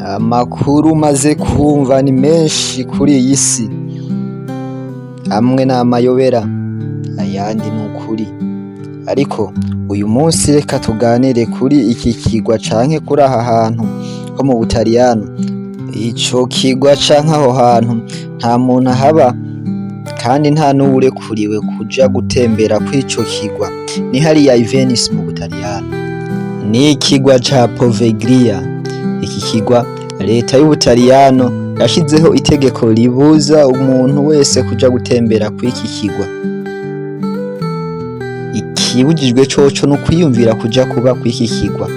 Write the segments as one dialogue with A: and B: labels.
A: Amakuru maze kumva ni menshi kuri iyi si, amwe ni amayobera ayandi ni ukuri, ariko uyu munsi reka tuganire kuri iki kigwa canke kuri aha hantu ho mu Butaliyano. Ico kigwa canke aho hantu nta muntu ahaba kandi nta n'uwurekuriwe kuja gutembera kw'ico kigwa, ni hariya i Venice mu Butaliyano. Ni ikigwa ca Poveglia. Iki kigwa leta y'Ubutaliyano yashizeho itegeko ribuza umuntu wese kuja gutembera kw'iki kigwa. Ikibujijwe coco n'ukwiyumvira kuja kuba kw'iki kigwa.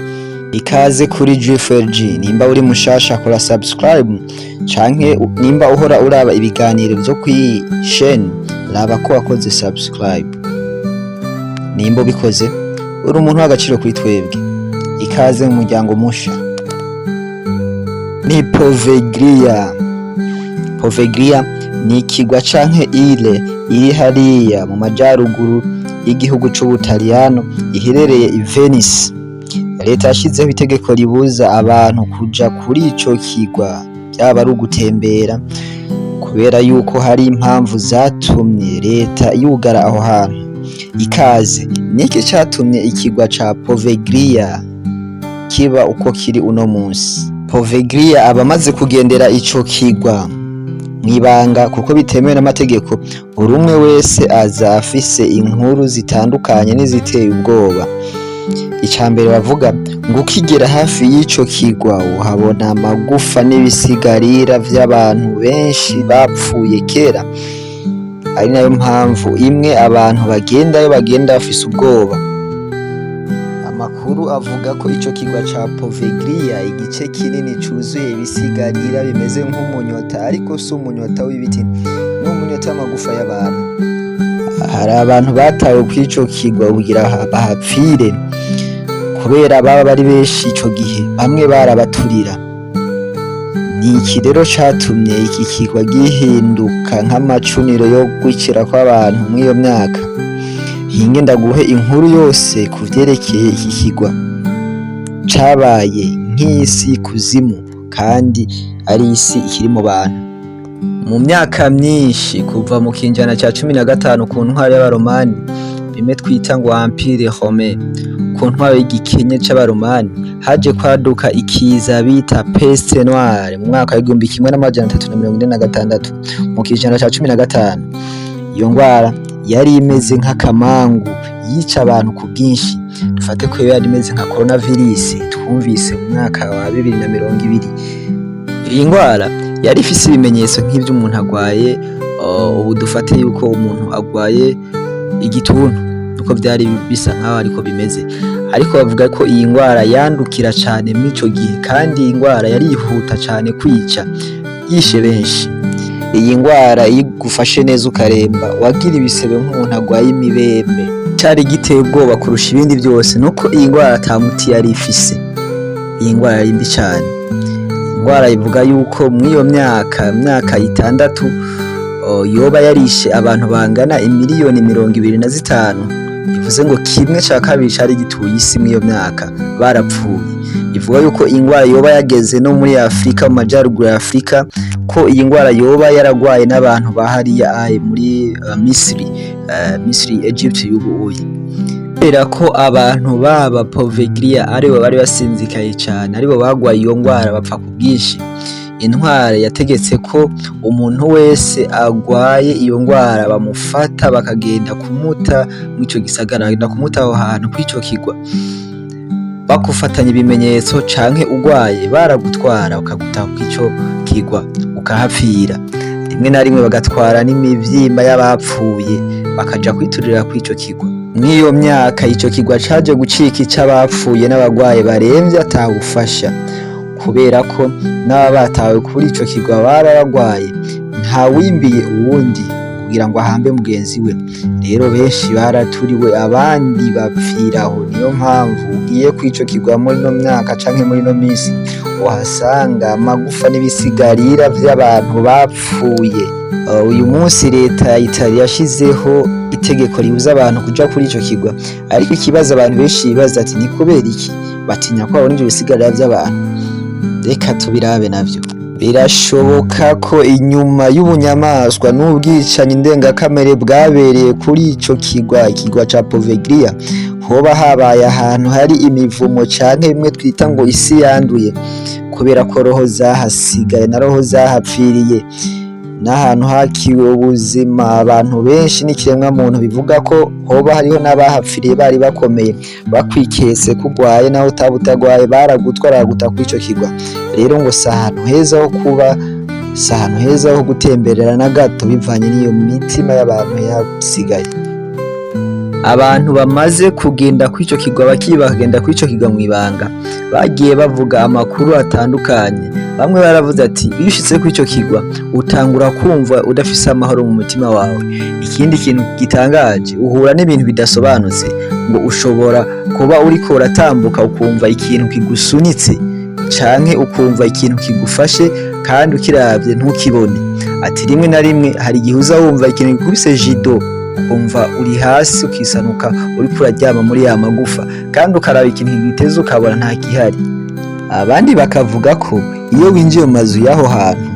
A: Ikaze kuri G4G, nimba uri mushasha kora subscribe canke nimba uhora uraba ibiganiro vyo kuri chaîne, raba ko wakoze subscribe. Nimba ubikoze uri umuntu w'agaciro kuri twebwe. Ikaze mu muryango musha. Ni Poveglia. Poveglia ni ikigwa canke île iri hariya mu majaruguru y'igihugu c'Ubutaliyano, iherereye i Venice. Leta yashizeho itegeko ribuza abantu kuja kuri ico kigwa, vyaba ari ugutembera, kubera yuko hari impamvu zatumye leta yugara aho hantu. Ikaze, niki catumye ikigwa ca Poveglia kiba uko kiri uno munsi? Poveglia, abamaze kugendera ico kigwa mw'ibanga kuko bitemewe n'amategeko, buri umwe wese aza afise inkuru zitandukanye n'iziteye ubwoba. Ica mbere bavuga ngo ukigera hafi y'ico kigwa uhabona amagufa n'ibisigarira vy'abantu benshi bapfuye kera, ari nayo mpamvu imwe abantu bagendayo bagenda bafise ubwoba. Amakuru avuga ko ico kirwa ca Poveglia igice kinini cuzuye ibisigarira bimeze nk'umunyota, ariko si umunyota w'ibiti, ni umunyota w'amagufa y'abantu. Hari abantu batawe kw'ico kirwa kugira bahapfire, kubera baba bari benshi ico gihe, bamwe barabaturira. Ni iki rero catumye iki kirwa gihinduka nk'amacuniro yo gwicirako abantu mw'iyo myaka? Hinge ndaguhe inkuru yose ku vyerekeye iki kirwa cabaye nk'isi y'ikuzimu kandi ari isi ikiri mu bantu. Mu myaka myinshi, kuva mu kinjana ca 15 ku ntwaro y'Abaromani, bimwe twita ngo Empire Romain, ku ntwaro y'igikenye c'Abaromani, haje kwaduka ikiza bita peste noire mu mwaka w'1346, mu kinjana ca 15. Iyo ngwara yari imeze nk'akamangu, yica abantu ku bwinshi. Dufate ko yari imeze nka coronavirus twumvise mu mwaka wa 2020. Iyi ngwara yari ifise ibimenyetso nk'ivy'umuntu agwaye ubu, dufate yuko umuntu agwaye igituntu, uko vyari bisa nkaho ariko bimeze. Ariko bavuga ko iyi ngwara yandukira cane mw'ico gihe, kandi iyi ngwara yarihuta cane kwica, yishe benshi. Iyi ngwara iyo igufashe neza ukaremba, wagira ibisebe nk'umuntu agwaye imibembe. Cari giteye ubwoba kurusha ibindi vyose nuko iyi ngwara ata muti yari ifise. Iyi ngwara yari mbi cane. Ingwara ivuga yuko mw'iyo myaka 6 yoba yarishe abantu bangana imiliyoni 25, bivuze ngo kimwe ca kabiri cari gituye isi mw'iyo myaka barapfuye. Ivuga yuko ingwara yoba yageze no muri Afrika, mu majaruguru ya Afrika, ko iyi ngwara yoba yaragwaye n'abantu ba hariya aye muri Misiri, Misiri, Egypt y'ubu uye. Kubera ko abantu baba Poveglia aribo bari basinzikaye cane, aribo bagwaye iyo ngwara bapfa ku bwinshi, intwaro yategetse ko umuntu wese agwaye iyo ngwara bamufata bakagenda kumuta mw'ico gisagara, bagenda kumuta aho hantu kw'ico kigwa. Bagufatanya ibimenyetso canke ugwaye, baragutwara ukaguta kw'ico kigwa ukahapfira. Rimwe na rimwe bagatwara n'imivyimba y'abapfuye bakaja kwiturira kw'ico kigwa. Mw'iyo myaka ico kigwa caje gucika ic'abapfuye n'abagwaye baremvye atawufasha, kubera ko n'ababa batawe kuri ico kigwa baba bagwaye, ntawimbiye uwundi kugira ngo ahambe mugenzi we. Rero benshi baraturiwe, abandi bapfiraho. Niyo mpamvu ugiye kw'ico kigwa muri ino myaka canke muri ino misi uhasanga amagufa n'ibisigarira vy'abantu bapfuye. Uyu munsi leta ya Italy yashizeho itegeko ribuza abantu kuja kuri ico kigwa, ariko ikibazo abantu benshi bibaza ati: "Ni kubera iki batinya ko babona ivyo bisigarira vy'abantu?" Reka tubirabe navyo. Birashoboka ko inyuma y'ubunyamaswa n'ubwicanyi ndengakamere bwabereye kuri ico kigwa, ikigwa ca Poveglia, hoba habaye ahantu hari imivumo canke bimwe twita ngo isi yanduye, kubera ko roho zahasigaye na roho zahapfiriye n'ahantu hakiwe ubuzima abantu benshi n'ikiremwa muntu. Bivuga ko hoba hariho n'abahapfiriye bari bakomeye, bakwiketse ko urwaye naho utaba utagwaye, baragutwara baraguta kuri ico kigwa. Rero ngo si ahantu heza ho kuba, si ahantu heza ho gutemberera na gato, bivanye n'iyo mitima y'abantu yasigaye. Abantu bamaze kugenda kuri ico kigwa, bakiba bakagenda kuri ico kigwa mw'ibanga, bagiye bavuga amakuru atandukanye. Bamwe baravuze ati: "Iyo ushitse kuri ico kigwa utangura kumva udafise amahoro mu mutima wawe." Ikindi kintu gitangaje, uhura n'ibintu bidasobanutse. Ngo ushobora kuba uriko uratambuka ukumva ikintu kigusunitse, canke ukumva ikintu kigufashe kandi ukiravye ntukibone. Ati: "Rimwe na rimwe hari igihe uza wumva ikintu gikubise jido, ukumva uri hasi, ukisanuka uriko uraryama muri ya magufa, kandi ukaraba ikintu kiguteze ukabona nta gihari." Abandi bakavuga ko iyo winjiye mu mazu y'aho hantu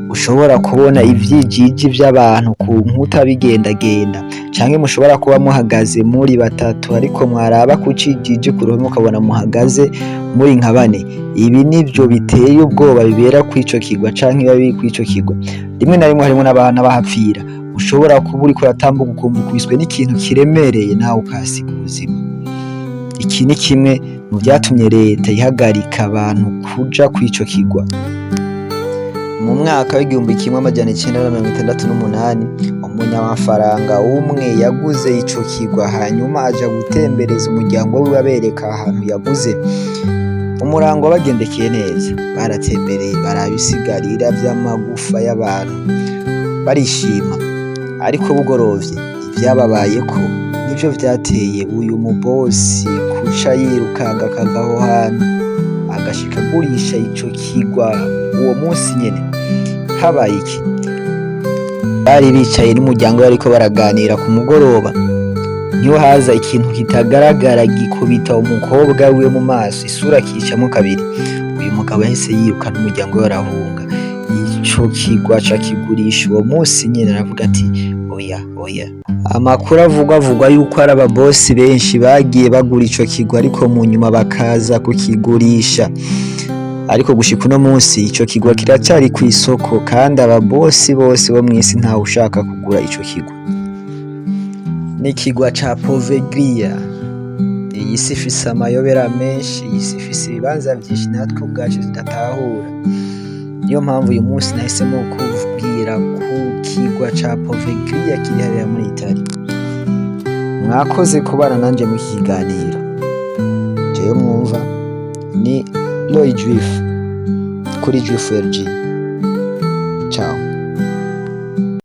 A: ushobora kubona ivyijiji vy'abantu ku nkuta bigendagenda, canke mushobora kuba muhagaze muri batatu, ariko mwaraba ku cijiji ku ruhome ukabona muhagaze muri nka bane. Ibi nivyo biteye ubwoba bibera kw'ico kigwa canke biba biri kw'ico kigwa. Rimwe na rimwe harimwo n'abahapfira. Ushobora kuba uriko uratambuka ukumva ukubiswe n'ikintu kiremereye, nawe ukahasiga ubuzima. Iki ni kimwe mu vyatumye leta ihagarika abantu kuja kw'ico kigwa. Mu mwaka w'1968, umunyamafaranga umwe yaguze ico kigwa, hanyuma aja gutembereza umuryango wiwe abereka ahantu yaguze. Umurango wabagendekeye neza, baratembereye, baraba isigarira vy'amagufa y'abantu, barishima. Ariko bugorovye, ivyababayeko nivyo vyateye uyu mubosi kuca yirukanga akava aho hantu, agashika agurisha ico kigwa uwo munsi nyene. Habaye iki? Bari bicaye n'umuryango, bariko baraganira ku mugoroba, niho haza ikintu kitagaragara gikubita umukobwa wiwe mu maso, isura akicamwo kabiri. Uyu mugabo yahise yiruka n'umuryango we barahunga. Ico kigwa aca akigurisha uwo munsi nyene, aravuga ati: "Oya, oya." Amakuru avugwa yuko hari ababosi benshi bagiye bagura ico kigwa, ariko mu nyuma bakaza kukigurisha. Ariko gushika uno munsi ico kigwa kiracari kw'isoko, kandi ababosi bose bo mw'isi ntawe ushaka kugura ico kigwa. N'ikigwa ca Poveglia. Iyi si ifise amayobera menshi, iyi si ifise ibibanza vyinshi natwe ubwacu tudatahura. Niyo mpamvu uyu munsi nahisemo kubwira ku kigwa ca Poveglia kiri hariya muri Itali. Mwakoze kubana nanje muri iki kiganiro. Jewe mwumva ni Roy Juif kuri Juif LG. Ciao.